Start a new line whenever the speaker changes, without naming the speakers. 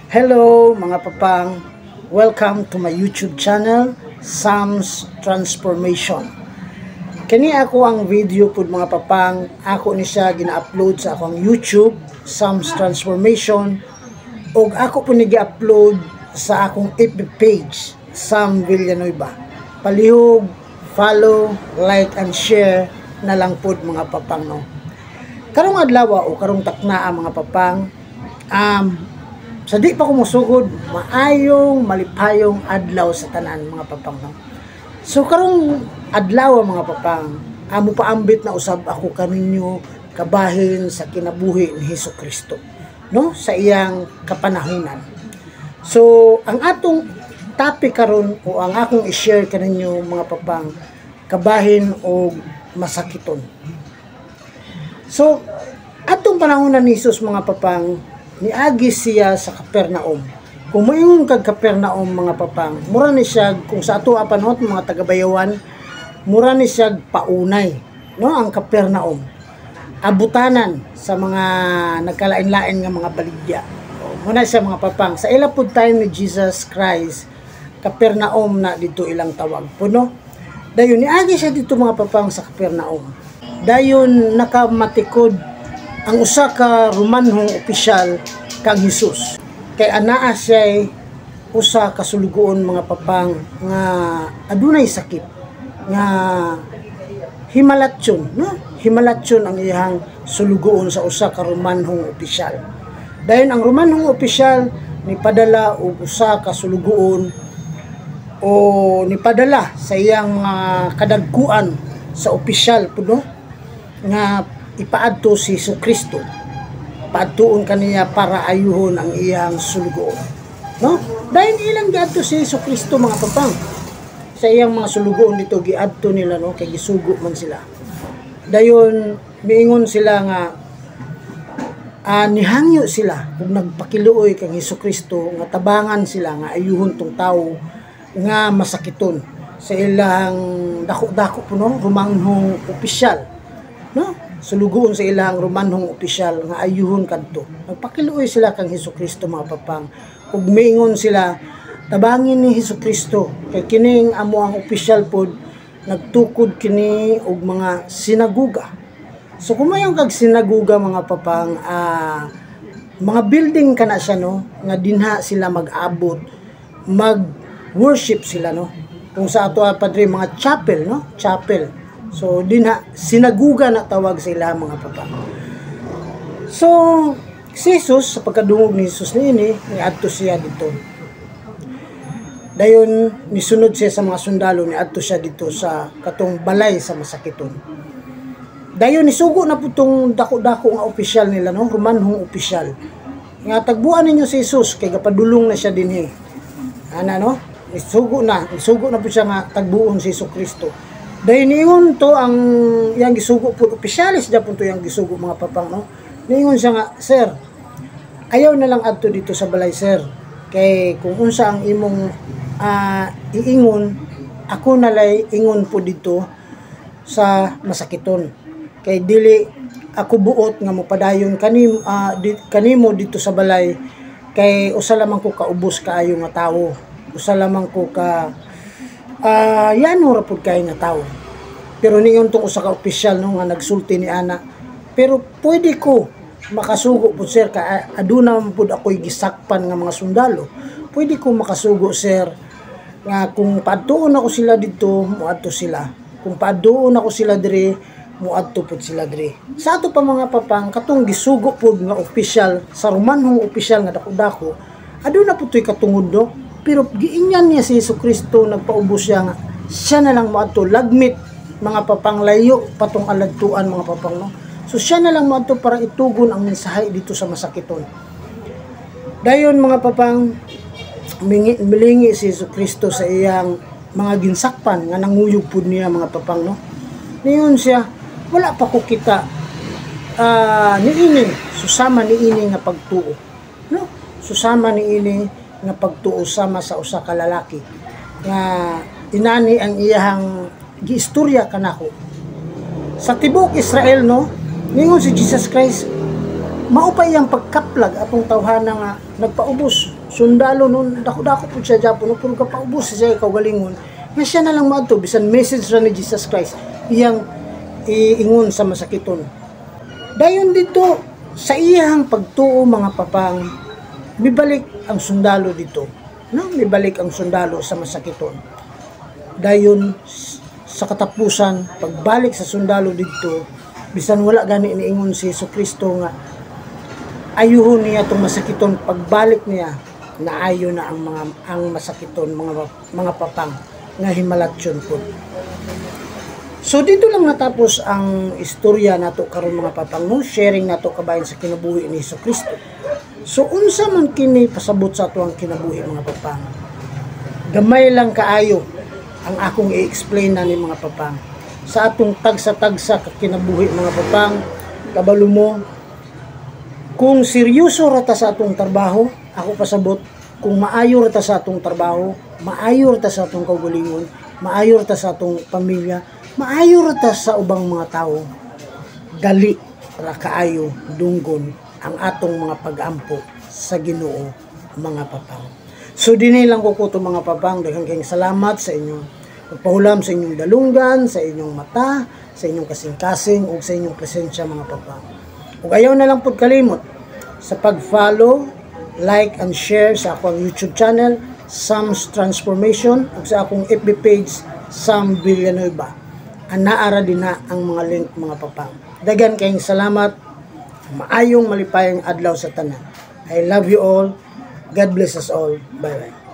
Hello, mga papang, welcome to my YouTube channel, Sam's Transformation. Kini ako ang video pud, mga papang, ako ni siya gina-upload sa akong YouTube, Sam's Transformation, ug ako po ni gi-upload sa akong FB page, Sam Villanueva. Palihog follow, like and share na lang pud, mga papang, no. Karong adlaw o karong taknaa, mga papang, sa di pa ko mosugod, maayong malipayong adlaw sa tanan, mga papang, no. So karong adlaw, mga papang, amo paambit na usab ako kaninyo kabahin sa kinabuhi ni Hesus Kristo, no, sa iyang kapanahunan. So ang atong topic karon o ang akong i-share kaninyo, mga papang, kabahin og masakiton. So atong panahon ni Jesus, mga papang, niagi siya sa Capernaum. Kung moingon kag Capernaum, mga papang, mura ni siya kung sa ato panahon, mga taga-Bayawan, mura ni siya paunay, no, ang Capernaum. Abutanan sa mga nagkalain-lain nga mga baligya. O, muna siya, mga papang. Sa ila pud time ni Jesus Christ, Capernaum na dito ilang tawag po, no? Dayon niagi siya dito, mga papang, sa Capernaum. Dayon nakamatikod ang usa ka Romanhong opisyal kang Hesus. Kay anaa siya usa ka sulugoon, mga papang, nga adunay sakit nga himalatyon, no? Himalatyon ang iyang sulugoon sa usa ka Romanhong opisyal. Dayon ang Romanhong opisyal nipadala og usa ka sulugoon o nipadala sa iyang mga kadagkuan sa opisyal pud, no, nga ipaadto si Hesus Kristo, paadtuon kaniya para ayuhon ang iyang sulugoon. No? Dayon ilang giadto si Hesus Kristo, mga papang, sa iyang mga sulugoon dito, giadto nila, no, kay gisugo man sila. Dayon miingon sila nga nihangyo sila ug nagpakiluoy kang Hesus Kristo nga tabangan sila nga ayuhon tong tawo nga masakiton sa ilang dako-dako po, no, Romanhong opisyal, no, sulugoon sa ilang Romanhong opisyal nga ayuhon kadto. Nagpakiluoy sila kang Hesus Kristo, mga papang, ug miingon sila, "Tabangin ni Hesus Kristo kay kining amo ang opisyal pod nagtukod kini og mga sinaguga." So kung mayon kag sinaguga, mga papang, mga building kana siya, no, nga dinha sila mag-abot, mag worship sila, no, kung sa ato padre, mga chapel, no, chapel. So dinha sinaguga na tawag sila, mga papang. So si Jesus, sa pagkadungog ni Jesus niini, niadto siya dito. Dayon nisunod siya sa mga sundalo, niadto siya dito sa katong balay sa masakiton. Dayon nisugo na po tong dako-dako nga opisyal nila, no, Romanhong opisyal, nga tagbuan ninyo si Jesus kay gapadulong na siya dinhi. Ana, no, nisugo na po siya nga tagbuon si Hesus Kristo. Dayon niingon to ang yang gisugo po, opisyalis japon to yang gisugo, mga papang, no. Niingon siya nga, "Sir, ayaw na lang adto dito sa balay, sir. Kay kung unsa ang imong iingon, ako nalay ingon po dito sa masakiton. Kay dili ako buot nga mopadayon kanimo dito sa balay kay usa lamang ko kaubos kaayo nga tawo. Usa lamang ko ka yano ra pud kay nga tawo." Pero ningon tong usa ka opisyal, no, nga nagsulti ni ana, "Pero pwede ko makasugo po, sir, ka aduna man pud ako'y gisakpan nga mga sundalo. Pwede ko makasugo, sir, nga kung paadtuon ako sila dito, moadto sila. Kung paadtuon ako sila diri, moadto pud sila diri." Sa ato pa, mga papang, katong gisugo pud nga opisyal sa Romanhong opisyal nga dako-dako, aduna pud to'y katungod, no? Pero giingnan niya si Hesus Kristo, nagpaubos siya nga siya na lang moadto. Lagmit, mga papang, layo patong aladtuan, mga papang, no. So siya na lang moadto para itugon ang mensahe dito sa masakiton. Dayon, mga papang, milingi si Hesus Kristo sa iyang mga ginsakpan nga nanguyog pud niya, mga papang, no. Niyon siya, "Wala pa ko kita niini susama niini nga pagtuo, no, susama niini nga pagtuo sama sa usa ka lalaki nga inani ang iyahang giistorya kanako sa tibuok Israel, no." Ningon si Jesus Christ, Mao pa iyang pagkaplag atong tawhana nga nagpaubos sundalo nun, dako-dako pud siya Japon, no, pero kapaubos siya kaugalingon nga siya na lang moadto bisan message ra ni Jesus Christ iyang iingon sa masakiton. Dayon dito sa iyang pagtuo, mga papang, mibalik ang sundalo dito, no, mibalik ang sundalo sa masakiton. Dayon sa katapusan, pagbalik sa sundalo dito, bisan wala gani niingon si Hesus Kristo nga ayuhon niya tong masakiton, pagbalik niya, naayo na ang masakiton, mga papang, nga himalatyon pud. So dito lang natapos ang istorya nato karon, mga papang, no, sharing nato kabahin sa kinabuhi ni Hesus Kristo. So unsa man kini pasabot sa ato ang kinabuhi, mga papang? Gamay lang kaayo ang akong i-explain na ni, mga papang, sa atong tagsa-tagsa ka kinabuhi, mga papang. Kabalo mo kung seryoso ra ta sa atong trabaho, ako pasabot, kung maayo ra ta sa atong trabaho, maayo ra ta sa atong kaugalingon, maayo ra ta sa atong pamilya, maayo ra ta sa ubang mga tao, dali ra kaayo dunggon ang atong mga pag-ampo sa Ginoo, mga papang. So dinhi lang ko kuto, mga papang. Daghang kayong salamat sa inyong pagpahulam sa inyong dalunggan, sa inyong mata, sa inyong kasing-kasing ug sa inyong presensya, mga papang. Ug ayaw na lang pud kalimot sa pag-follow, like and share sa akong YouTube channel, Sam's Transformation, ug sa akong FB page, Sam Villanueva. Anaa ra din na ang mga link, mga papang. Daghan kayong salamat. Maayong malipayong adlaw sa tanan. I love you all. God bless us all. Bye bye.